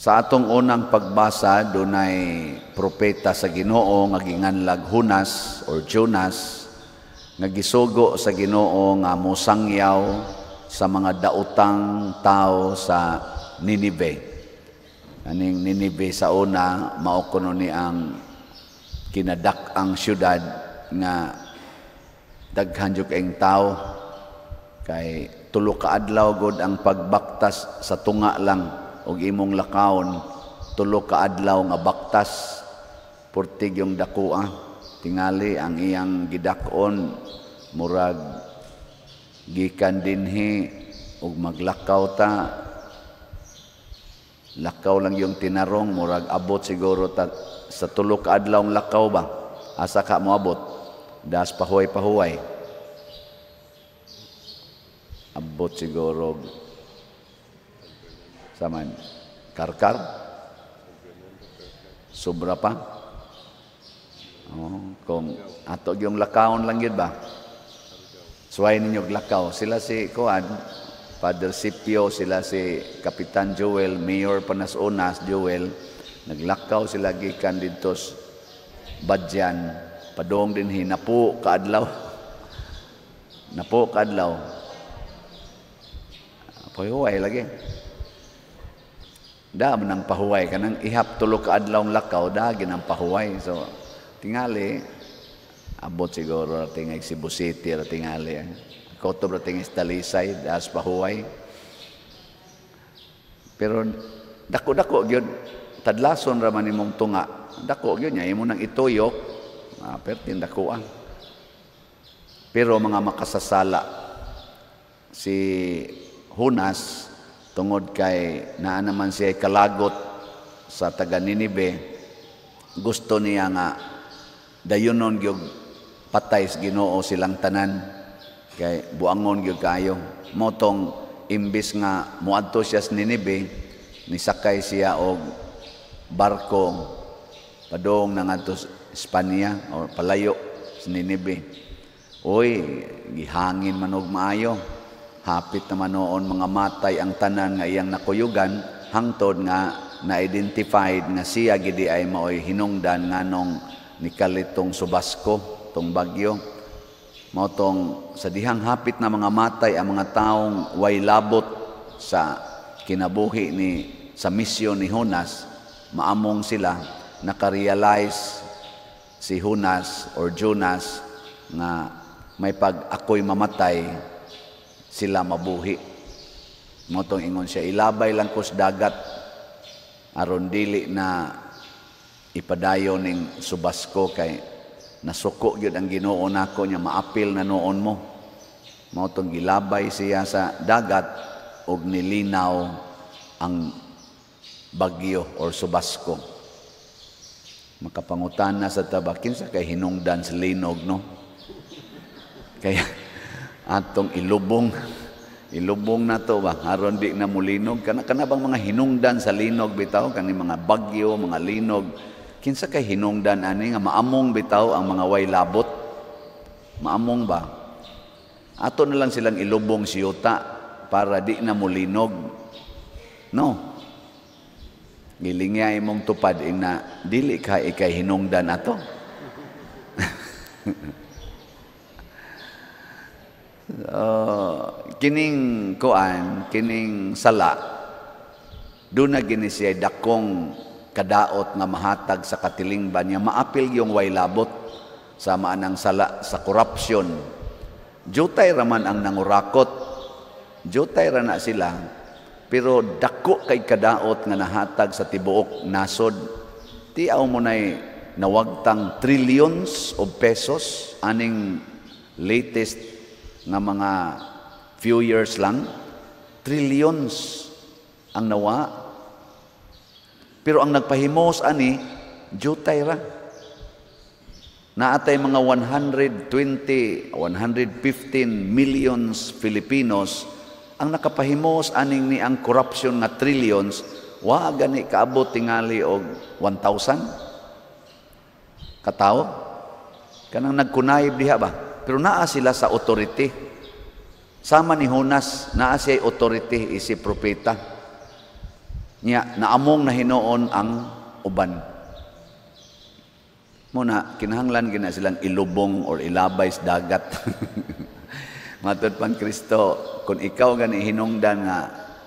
Sa atong unang pagbasa, dunay propeta sa Ginoo nga ginganlag Jonas or Jonas nga gisugo sa Ginoo nga mosangyaw sa mga daotang tao sa Ninive. Aning Ninive sa una, mao kuno ni ang kinadak-ang syudad nga daghan jud kaayong tao, kay 3 ka adlaw gud ang pagbaktas sa tunga lang og imong lakawon, 3 ka adlaw nga baktas, purtig yung dakua. Tingali ang iyang gidak-on, murag gikan dinhi og maglakaw ta, lakaw lang yung tinarong, murag abot siguro ta sa 3 ka adlaw lakaw ba. Asa ka moabot? Das pahuway-pahuway, abot siguro saman Karkar, sobra pa. Oh, kung ato yung lakawon lang yun ba, suway ninyo lakaw. Sila si kuan, Father Sipio, sila si Kapitan Joel, Mayor Panasonas Joel, naglakaw sila gikan didto sa Badyan padong dinhi, napo kaadlaw, napo kaadlaw, pahuway lagi. Da man ang pahuway kanang ihap 3 ka adlaw lakaw, da ginang pahuway. So tingali abot siguro tingay Cebu City ra tingali. Kotob ra tingay Talisay, das pahuway. Pero dako-dako gyud, tadlason ra man imong tunga. Dako gyud nya imo nang ituyok, pertin dako. Pero mga makasasala si Jonas, tungod kay naa naman siya kalagot sa taga Ninive, gusto niya nga dayunon gyud patay sa Ginoo silang tanan kay buangon gyud kayo. Motong imbis nga moadto siya sa Ninive, nisakay siya og barko padung na ngadto sa Espanya or palayo sa Ninive. Oy, gihangin man og maayo. Hapit naman noon mga matay ang tanan nga iyang nakuyugan, hangtod nga na-identified nga siya gidi ay maoy hinungdan nganong nikalitong subasko, tong bagyo. Mao tong sa dihang hapit na mga matay ang mga taong way labot sa kinabuhi ni sa misyon ni Jonas, maamong sila, nakarealize si Jonas or Jonas nga may pag ako'y mamatay, sila mabuhi. Motong ingon siya, "Ilabay lang ko sa dagat aron dili na ipadayon ning subasko kay nasuko gyud ang Ginoo nako nya maapil na noon mo." Mao tong gilabay siya sa dagat og nilinaw ang bagyo or subasko. Makapangutana sa taba, kinsa kay hinungdan sa linog, no? Kaya atong ilubong, ilubong na to ba, aron di na mulinog. Kana bang mga hinungdan sa linog bitaw, kani mga bagyo, mga linog, kinsa kay hinungdan ani nga maamong bitaw ang mga way labot? Maamong ba? Ato na lang silang ilubong si yuta para di na mulinog. No? Gilingya imong tupad ina, dili ka ikay hinungdan ato. Kining kuan, kining sala, doon na gini siya dakong kadaot nga mahatag sa katilingban niya, maapil yung way labot sa maanang sala sa corruption. Jutay raman ang nangurakot, jutay ra na sila, pero dako kay kadaot nga nahatag sa tibuok nasod. Tiaw mo na'y nawagtang trillions of pesos aning latest nga mga few years lang, trillions ang nawa. Pero ang nagpahimos ani, jutay ra. Naatay mga 120, 115 millions Filipinos ang nakapahimos aning ni ang corruption nga trillions, wa gani kaabot tingali og 1,000 katawo. Kanang nagkunayib diha ba? Pero naa sila sa authority. Sama ni Jonas, naa siya authority isip propeta. Nya naamong na hinuon ang uban. Muna, kinahanglan gina silang ilubong or ilabay sa dagat. Matod pan Kristo, kung ikaw gani hinungdan nga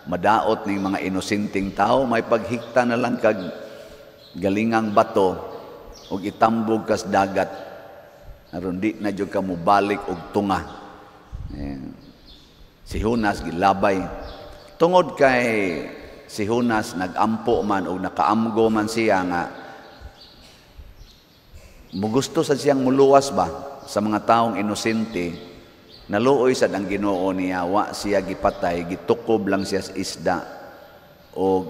madaot ning mga inosenteng tao, may paghikta na lang kag galingang bato ug itambog kas dagat aron di na jud ka mobalik og tunga. Eh, si Jonas gilabay. Tungod kay si Jonas nagampo man o nakaamgo man siya nga mugusto sa siyang muluwas ba sa mga taong inosente, naluoy sad ang Ginoo niya, wa siya gipatay, gitukob lang siya sa isda o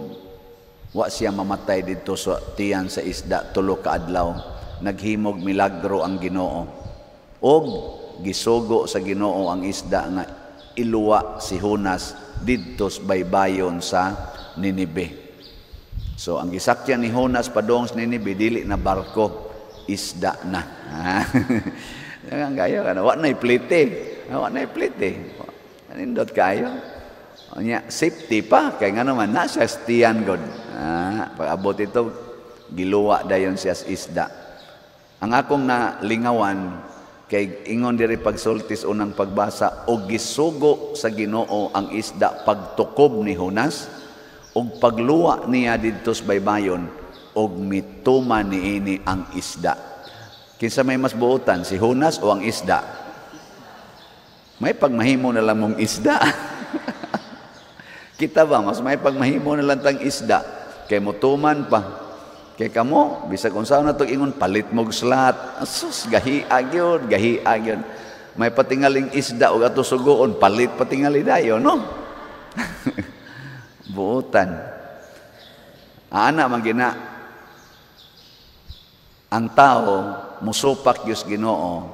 wa siya mamatay didto sa tiyan sa isda 3 ka adlaw. Naghimog milagro ang Ginoo og gisugo sa Ginoo ang isda nga iluwa si Jonas didto sa baybayon sa Ninibe. So ang gisakyan ni Jonas padung sa Ninibe dili na barko, isda na. Ang gayo kana wa na plite. Wa na plite. Nindot kayo. Unya safety pa kay nga naman na siya tiyan god. Ah, pag abot ito giluwa dayon siya sa isda. Ang akong nalingawan kay ingon diri pagsultis unang pagbasa, og gisugo sa Ginoo ang isda pagtukob ni Jonas ug pagluwa niya didto sa baybayon og mituman niini ang isda. Kinsa may mas buotan, si Jonas o ang isda? May pagmahimo na lang mong isda. Kita ba, mas may pagmahimo na lang tang isda kay motuman pa. Kay kamo, bisag unsa na tog ingon, palit mog slot. Sus, gahi gyud, gahi gyud. May patingaling isda og ato sugoon, palit patingali dayon, no? Buotan. Ana man gina ang tao musupak gyud Ginoo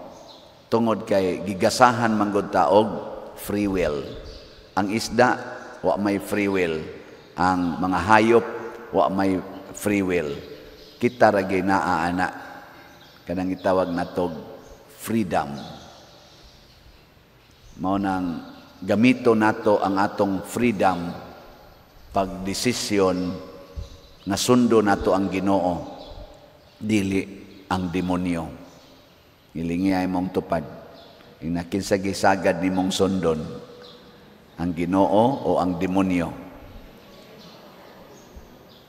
tungod kay gigasahan man gud ta og free will. Ang isda wa may free will. Ang mga hayop wa may free will. Kita ra naa ana kanang gitawag natog freedom. Mao nang gamito nato ang atong freedom pag desisyon nga sundo nato ang Ginoo, dili ang demonyo. Ilingi ay mong tupad. Inakinsa gisagad nimong sundon, ang Ginoo o ang demonyo?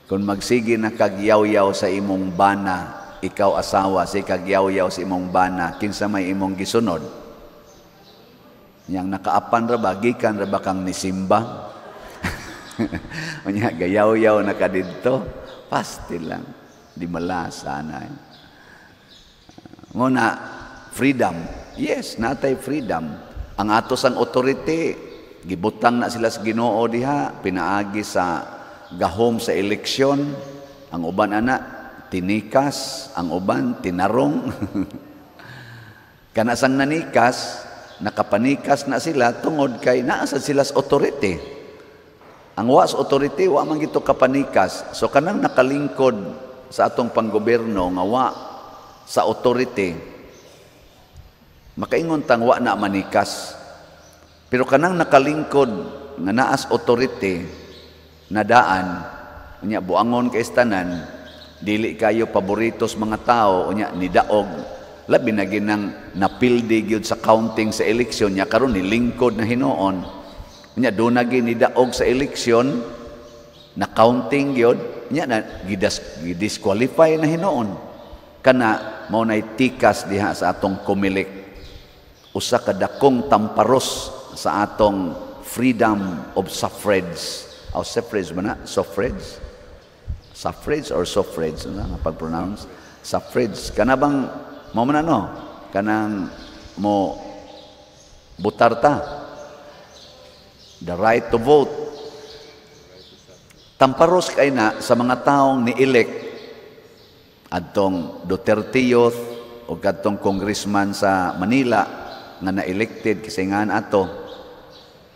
Kung magsige na kagyaw-yaw sa imong bana, ikaw asawa, si kagyaw-yaw sa imong bana, kinsa may imong gisunod? Yang nakaapan ra ba, gikan ra ba kang nisimba? Unya gayaw-yaw na ka didto, pasti lang. Di malasa na. Nguna, freedom. Yes, natay freedom. Ang atos ang authority, gibutang na sila sa Ginoo diha, pinaagi sa gahom sa eleksyon. Ang uban ana tinikas, ang uban tinarong. Kana sang nanikas, nakapanikas na sila tungod kay naa sa sila sa authority. Ang wa sa authority, wa man gito kapanikas. So kanang nakalingkod sa atong panggobyerno nga wa sa authority, makaingon tang wa na manikas. Pero kanang nakalingkod nga naas authority nadaan, unya buangon kay tanan, dili kayo paboritos mga tao, unya nidaog, labi na ginang napildi gyud sa counting sa eleksyon nya karon nilingkod na hinuon, unya do na nidaog sa eleksyon na counting gyud nya na gidas gidisqualify na hinuon. Kana mao nay tikas diha sa atong Comelec, usa ka dakong tamparos sa atong freedom of suffrage. O suffrage ba na? Suffrage? Suffrage or suffrage? Ano nga pag-pronounce? Suffrage. Kana bang, mo man ano? Kanang mo butar ta. The right to vote. Tamparos kay na sa mga taong ni-elect adtong Duterte Youth o kadtong congressman sa Manila nga na-elected kasi nga ato.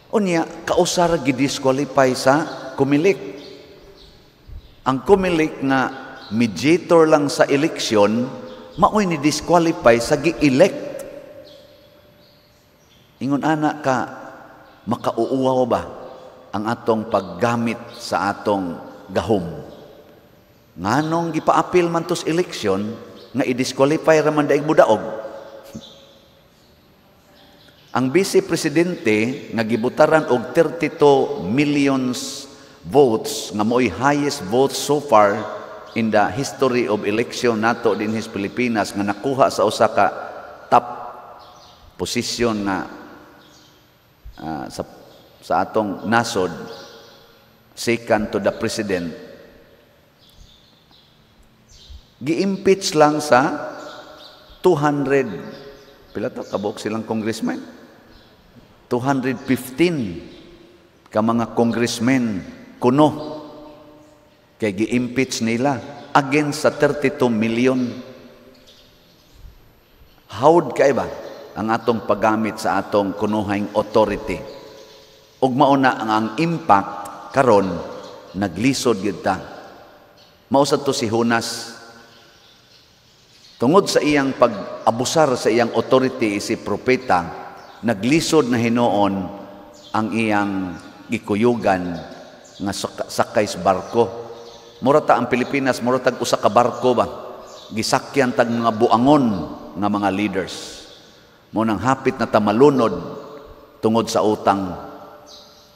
Unya, kausar gidisqualify sa Comelec. Ang Comelec nga mediator lang sa eleksyon, maoy ni disqualify sa gi-elect. Ingon ana ka makauuwaw ba ang atong paggamit sa atong gahom. Nganong gipa-appeal man tos election nga i-disqualify ra man daig mudaog? Ang vice presidente nga gibutaran og 32 millions votes, nga mo'y highest votes so far in the history of election nato dinhi sa Pilipinas, nga nakuha sa usa ka top position nga sa atong nasod, second to the president, gi-impeach lang sa 200, pila to kabuok silang congressman, 215 ka mga congressmen kuno kay gi-impeach nila against sa 32 million. Hawd kay ba ang atong paggamit sa atong kunuhang authority? Ug mao na ang impact karon, naglisod gyud ta. Mao sad to si Jonas, tungod sa iyang pag-abusar sa iyang authority si propeta, naglisod na hinuon ang iyang gikuyugan nga sakay sa barko. Mura ta ang Pilipinas, mura tag usa ka barko ba? Gisakyan tag mga buangon nga mga leaders. Mo nang hapit na ta malunod tungod sa utang.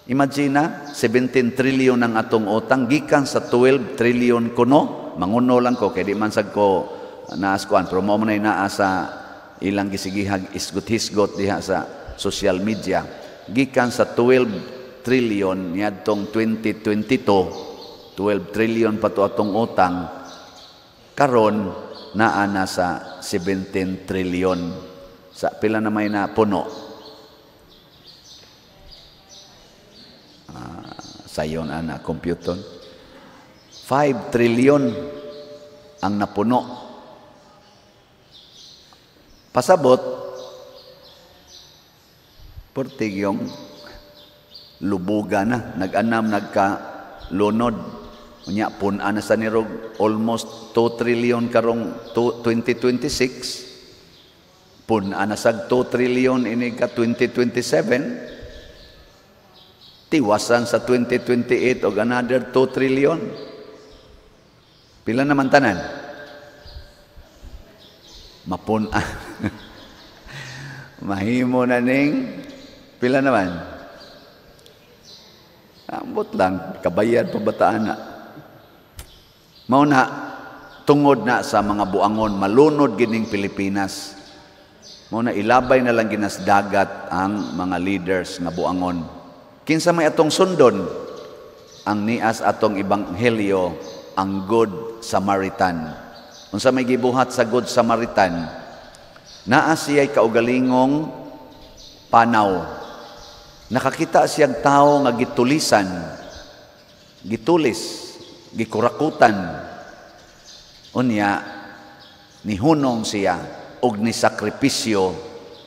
Imagine na, 17 trillion ang atong utang gikan sa 12 trillion kuno. Manguno lang ko kay di man sad ko naas kuan, pero mao man naa sa ilang gisigihag isgot-hisgot diha sa social media. Gikan sa 12 trillion niadtong 2022, 12 trillion pa to atong utang, karon naa na sa 17 trillion. Sa pila na may na puno? Sayon ana computer. 5 trillion ang napuno. Pasabot, pertig yung lubuga na, nag-anam, nagka-lunod. Unya, pun-an na sa nirog, almost 2 trillion karong 2026. Pun-an na sag 2 trillion ini ka 2027. Tiwasan sa 2028 og another 2 trillion. Pila naman tanan? Mapun-an. Mahimo na ning pila naman? Ambot lang, kabayad pa bataan na. Mao na, tungod na sa mga buangon, malunod gining Pilipinas. Mao na ilabay na lang ginas dagat ang mga leaders nga buangon. Kinsa may atong sundon? Ang nias atong ebanghelyo, ang Good Samaritan. Unsa may gibuhat sa Good Samaritan? Naa siya'y kaugalingong panaw. Nakakita siyang tao nga gitulisan, gitulis, gikurakutan. Unya, nihunong siya og nisakripisyo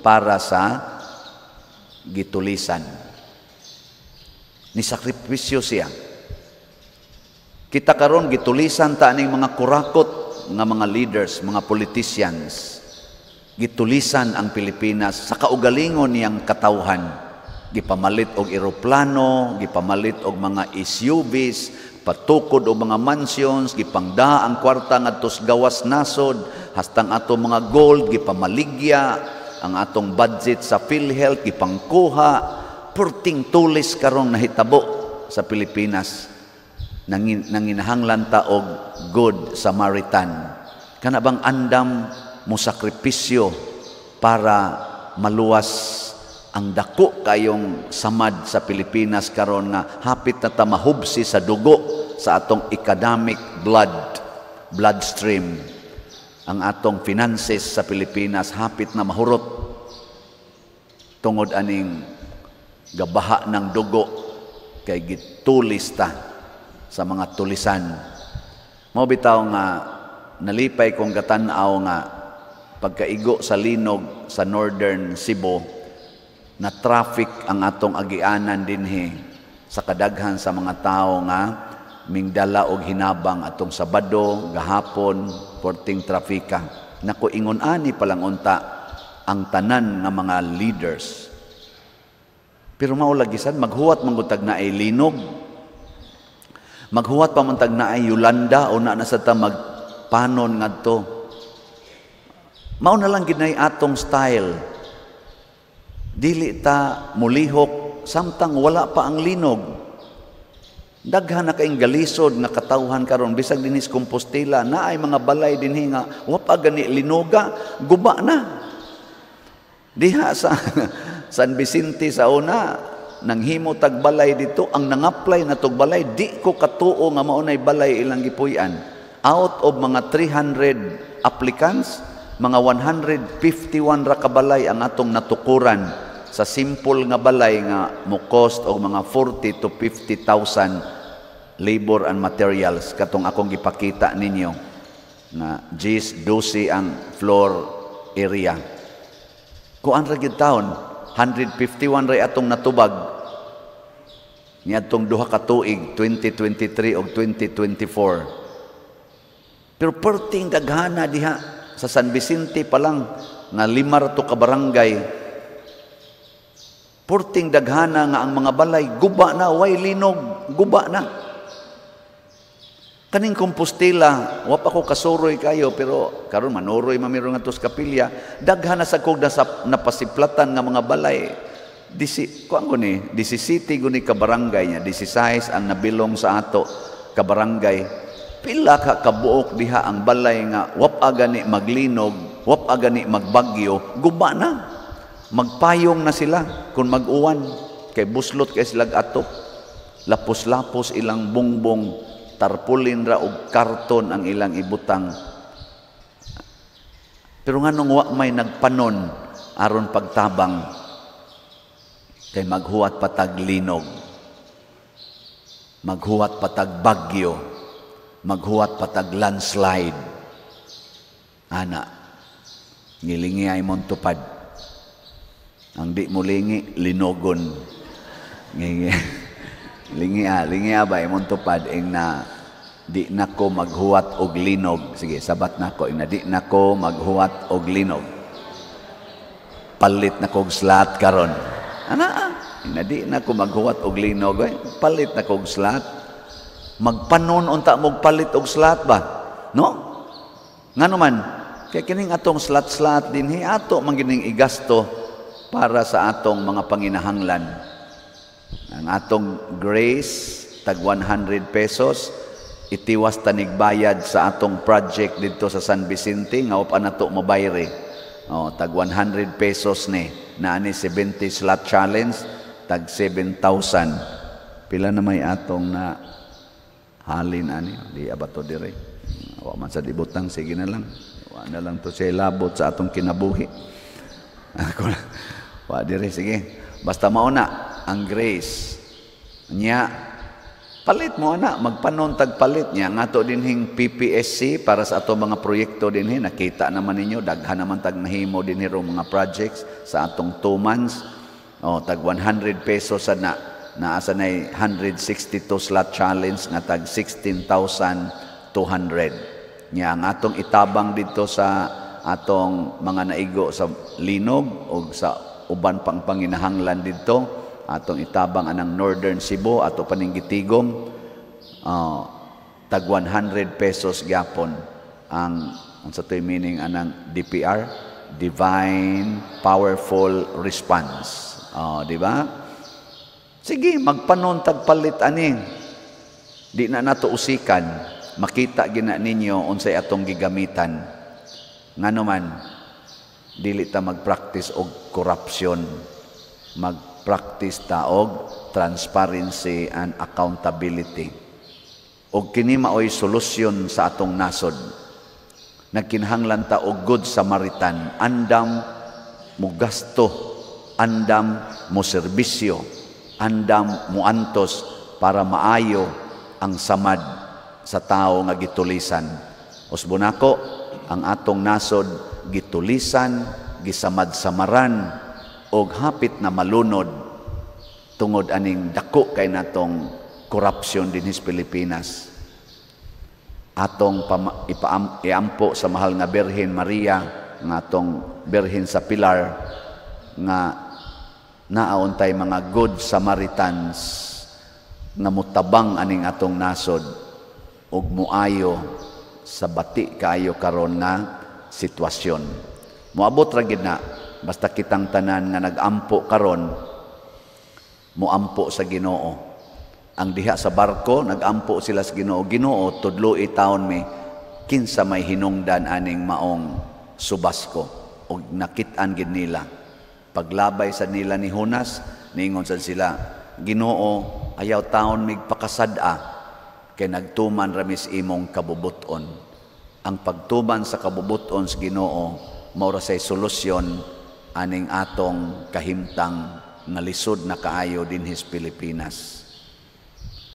para sa gitulisan. Nisakripisyo siya. Kita karon gitulisan ta aning mga kurakot nga mga leaders, mga politicians. Gitulisan ang Pilipinas sa kaugalingon niyang katawhan. Gipamalit og eroplano, gipamalit og mga SUVs, patukod og mga mansions, gipangda ang kwarta ngadto sa gawas nasod, hastang ato mga gold gipamaligya, ang atong budget sa PhilHealth gipangkuha. Perting tulis karong nahitabo sa Pilipinas. Nanginahanglan ta og Good Samaritan. Kana bang andam mo sakripisyo para maluwas ang dako kayong samad sa Pilipinas karon nga hapit na ta mahubsi sa dugo sa atong economic bloodstream. Ang atong finances sa Pilipinas hapit na mahurot tungod aning gabaha ng dugo kay gitulis ta sa mga tulisan. Mao bitaw nga nalipay kong gatan-aw nga pagkaigo sa linog sa Northern Cebu, na traffic ang atong agianan dinhi sa kadaghan sa mga tao nga mingdala og hinabang atong Sabado, gahapon, porting trafika. Nako, ingon ani palang unta ang tanan nga mga leaders. Pero mao lagi sad maghuwat manggutag na ay linog. Maghuwat pa man tag naay Yolanda o na na sa ta magpanon ngadto. Mao na lang gid nay atong style. Dili ta mulihok samtang wala pa ang linog. Daghan na kaing galisod nga katawhan karon bisag dinhi sa Compostela, naay mga balay dinhi nga wa pa gani linuga, guba na. Diha sa San Vicente sa una, nanghimo tag balay dito, ang nangapply na tog balay, di ko katuo nga mao nay balay ilang gipuy-an. Out of mga 300 applicants, mga 151 ra ka balay ang atong natukuran sa simple nga balay nga mo cost og mga 40 to 50,000 labor and materials, katong akong gipakita ninyo nga 10 12 ang floor area. Kuan ra gyud taon, 151 ray atong natubag niadtong 2 ka tuig, 2023 og 2024. Pero perting daghana diha sa San Vicente pa lang nga 5 ra to ka barangay, perting daghana nga ang mga balay guba na, way linog, guba na. Kaning Compostela, wa pa ko kasuroy kayo, pero karon manuroy mamiro nga sa kapilya, daghan na sa kog nasa napasiplatan nga mga balay. Disi kuan ko ni, 17 guni ka barangay niya, 16 ang nabilong sa ato ka barangay. Pila ka kabuok diha ang balay nga wa pa gani maglinog, wa pa gani magbagyo, guba na. Magpayong na sila kung mag-uwan kay buslot kay sila atop. Lapos-lapos ilang bungbong, tarpulin ra og karton ang ilang ibutang. Pero nganong wa may nagpanon aron pagtabang? Kay maghuwat patag linog, maghuwat patag bagyo, maghuwat patag landslide. Ana, ngilingi ay mong tupad. Ang di mo lingi, linogon. Ngingi. Lingi ah, lingi ah ba imong tupad ing na di na ko maghuwat og linog. Sige, sabat na ko ing na di na ko maghuwat og linog. Palit na kog slot karon. Ana ah, ing na di na ko maghuwat og linog, eh, palit na kog slot. Magpanon unta mog palit og slot ba? No? Ngano man, kay kining atong slot-slot dinhi ato man gining igasto para sa atong mga panginahanglan. Ang atong grace tag 100 pesos itiwas tanig bayad sa atong project dito sa San Vicente nga upa nato mobayre. Oh, tag 100 pesos ni naani 70 slot challenge, tag 7,000. Pila na may atong na halin ani di abato dire. Wa man sa dibutang, sige na lang. Wa na lang to siya labot sa atong kinabuhi. Ako wa dire, sige. Basta mauna ang grace. Nya palit mo ana, magpanon tag palit niya ngato dinhing PPSC para sa ato mga proyekto dinhi. Nakita naman ninyo, daghan naman tag nahimo dinhi ro mga projects sa atong 2 months. Oh, tag 100 pesos sa na naa sa nay 162 slot challenge nga tag 16,200. Nya ang atong itabang dito sa atong mga naigo sa linog o sa uban pang panginahanglan dito, atong itabang anang Northern Cebu, ato paning gitigom, tag 100 pesos gyapon ang sa to'y meaning anang DPR, Divine Powerful Response. Oh, di ba? Sige, magpanon tag palit ani. Di na nato usikan, makita gina ninyo unsay atong gigamitan. Ngano man, dili ta magpractice og corruption, mag-practice ta og transparency and accountability. Og kini maoy solusyon sa atong nasod. Nagkinahanglan ta og Good Samaritan, andam mo gasto, andam mo serbisyo, andam mo antos para maayo ang samad sa tao nga gitulisan. Usbon nako, ang atong nasod gitulisan, gisamad-samaran og hapit na malunod tungod aning dako kay natong corruption dinhi sa Pilipinas. Atong iampo sa mahal nga Birhen Maria, nga atong Birhen sa Pilar, nga naauntay mga Good Samaritans. Nga mutabang aning atong nasod ug muayo sa bati kaayo karon nga sitwasyon. Moabot ra gid na basta kitang tanan nga nagampo karon muampo sa Ginoo. Ang diha sa barko, nagampo sila sa Ginoo. "Ginoo, tudloi taon mi kinsa may hinungdan aning maong subasko." Og nakit-an gid nila. Paglabay sa nila ni Jonas, niingon sad sila, "Ginoo, ayaw taon mig pakasad-a kay nagtuman ra mis imong kabubuton." Ang pagtuman sa kabubuton sa Ginoo mao ra say solusyon aning atong kahimtang nga lisod na kaayo dinhi sa Pilipinas.